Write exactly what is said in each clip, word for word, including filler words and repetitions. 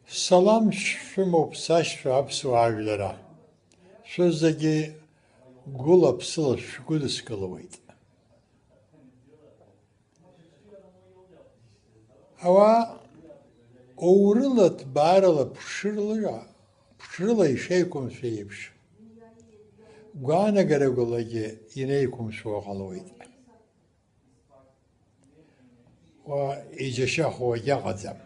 Салам шәымоуп, сашьцәа, аԥсуаа жәлара. Шәызегьы гәыла-ԥсыла шәгәыдыскылауеит. Ауаа оурыла, ҭбаарала, ԥшрыла, ԥшрыла ишеиқәымшәо еиԥш, гәаанагарақәалагьы инеиқәымшәо ҟалоит. Уа иџьашьахәуагьы ыҟаӡам.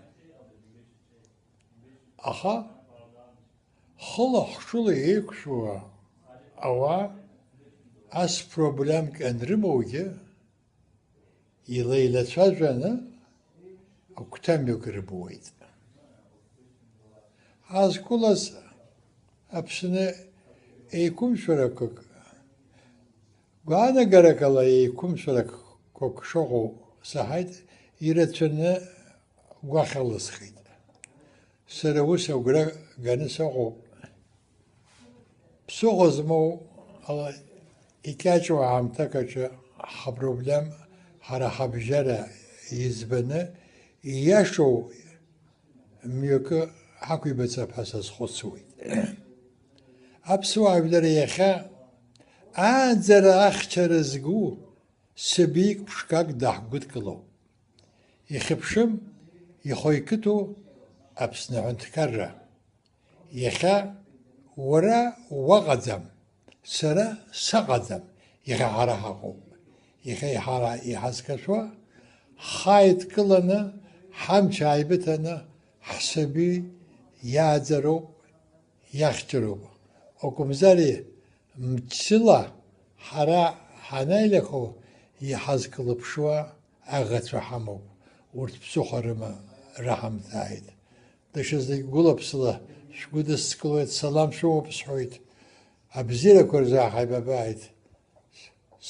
Аха хыла-хҿыла еиқәшәо ауаа ас проблемк анрымоугьы, илеилацәажәаны агәҭамҩак рыбуеит. Ҳазқәылаз Аԥсны еиқәымшәарақәак, гәаанагарак ала еиқәымшәарақәак шыҟоу саҳаит, ирацәаны гәахьалысхит. Сара ус агәра ганы сыҟоуп. Ԥсыхәа змоу ала икьаҿу аамҭак аҿы ҳапроблем, ҳара ҳабжьара иӡбаны, ииашоу мҩакы ҳақәибаҵап ҳәа сазхәыцуеит. Аԥсуаа жәлар иахьа ааӡара ахьчара згу сабик ԥшқак даҳгәыдкылоуп. Ихьыԥшым, ихы иқыҭоу Аԥсны аҳәынҭқарра. Иахьа уара уаҟаӡам, сара саҟаӡам, иахьа ҳара ҳаҟоуп. Иахьа ҳара иҳазкашәо, ҳхы ааидкыланы, ҳамч ааибыҭаны, ҳсаби иааӡароуп, иахьчароуп. Акәымзари, мчыла ҳара ҳанаилахо, иҳазкылыԥшуа аӷацәа ҳамоуп, урҭ ԥсыхәа рыма раҳамҭааит. Даҽазнык гәыла-ԥсыла шәгәыдыскылоит, салам шәымоуп сҳәоит. Абзиарақәа рзы ҳаибабааит.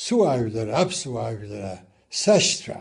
Суаажәлар, аԥсуаажәлара, сашьцәа!